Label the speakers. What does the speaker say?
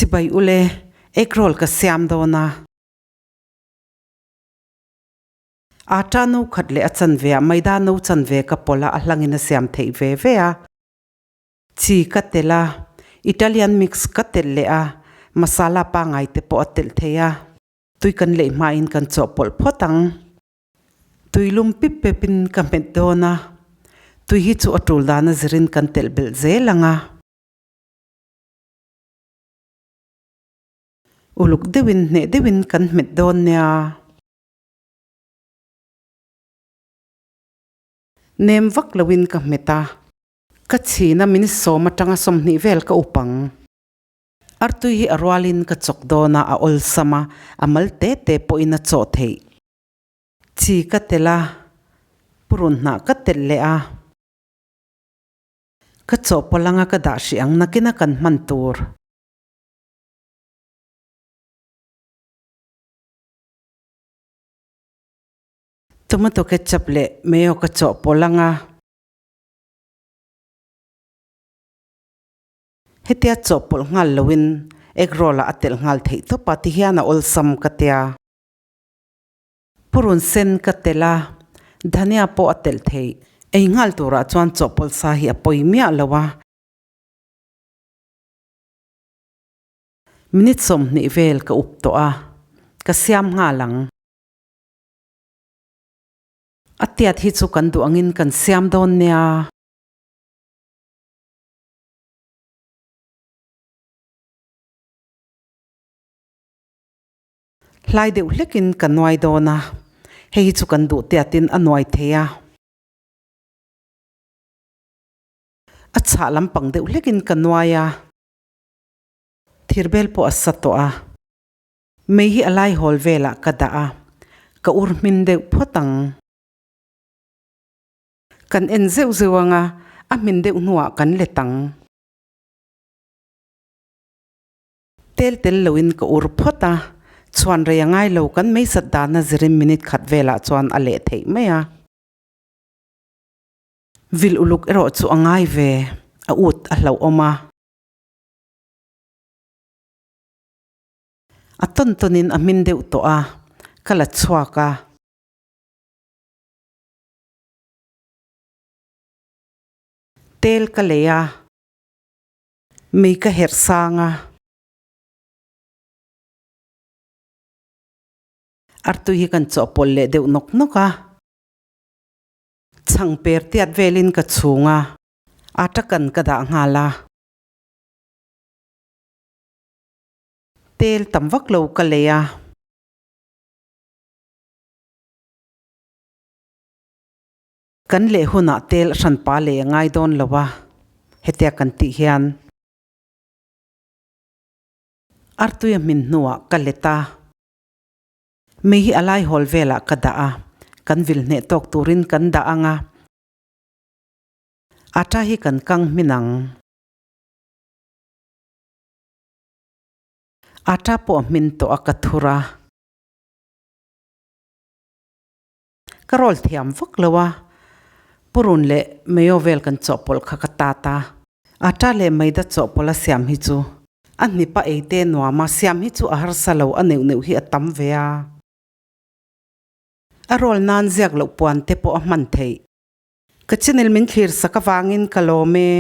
Speaker 1: Chibai ule, egg roll ka siam dawn a. Atta no khat leh a chanve ah maida no chanve ka pawlh a, a hlangin a siam theih ve ve a. Chi ka telh a, Italian mix ka telh leh a, masala pangai te pawh a telh thei a. Tui kan leih hmain kan chawhpawlh phawt ang. Tui lum pip pep in ka hmet dawn a, tui hi chu a tul dan a zirin kan telh belh zel ang a. Uluk deuhin hneh deuhin kan hmet dawn nia. Nem vak loin ka hmet a, ka chhina min sawm atanga 20 vel ka up ang. Artui hi a rualin ka chawk dawn a, a awlsam a, a mal te te pawhin a chawh theih. Chi ka telh a, purun hnah ka telh leh a. Ka chawhpawlh anga ka dah hrih ang nakina kan hman tur. Tomato ketchup leh mayo ka chawhpawlh anga. Hetia chawhpawlh nghal loin egg roll ah a telh nghal theih tawp a ti hian a awlsam ka tia. Purun sen ka telh a, dhania pawh a telh theih. Ei nghal turah chuan chawhpawlh sa hi a pawi miah lo a. Minute 20 vel ka up tawh a, ka siam nghal ang. A tiat hi chu kan duh angin kan siam dawn nia. Hlai deuh hlekin ka nuai dawn a, hei hi chu kan duh tiatin a nuai thei a. A chhah lampang deuh hlekin ka nuai a, thirbel pawh a sa tawh a. Mei hi a lai hawl velah ka dah a, ka ur hmin deuh phawt ang. Kan en zeuh zeuh ang a, a hmin deuh hnuah kan let ang. Tel tel loin ka ur phawt a, chhuan rei a ngai lo kan meisat dana zirin minute khat velah chuan a leh theih mai a. Vil uluk erawh chu a ngai ve, a ut a hlauhawm a. A tawn tawnin a hmin deuh tawh a, ka la chhuak a. Tel ka lei a. Mei ka herh sang a. Artui hi kan chawhpawlh leh deuh nawk nawk a. Chhang per tiat velin ka chhung a. Atta kan ka dah nghal a. Tel tam vak lo ka lei a. Kan leh hunah tel a hranpa lei a ngai dawn lo a, hetia kan tih hian. Artui a hmin hnuah ka let a, mei hi a lai hawl velah ka dah a, kan vil hneh tawk turin kan dah ang a, atta hi kan kang hmin ang. Atta pawh a hmin tawh a ka thur a. Ka roll thiam vak lo a, purun leh mayo vel kan chawhpawlh kha ka tat a. Atta leh maida chawhpawlh a siam hi chu a hnipa ei te nuam a, siam hi chu a harsa lo, a neuh neuh hi a tam ve a. A roll nan ziak loh puan te pawh a hman theih. Ka channel min thlir sak avangin ka lawm e.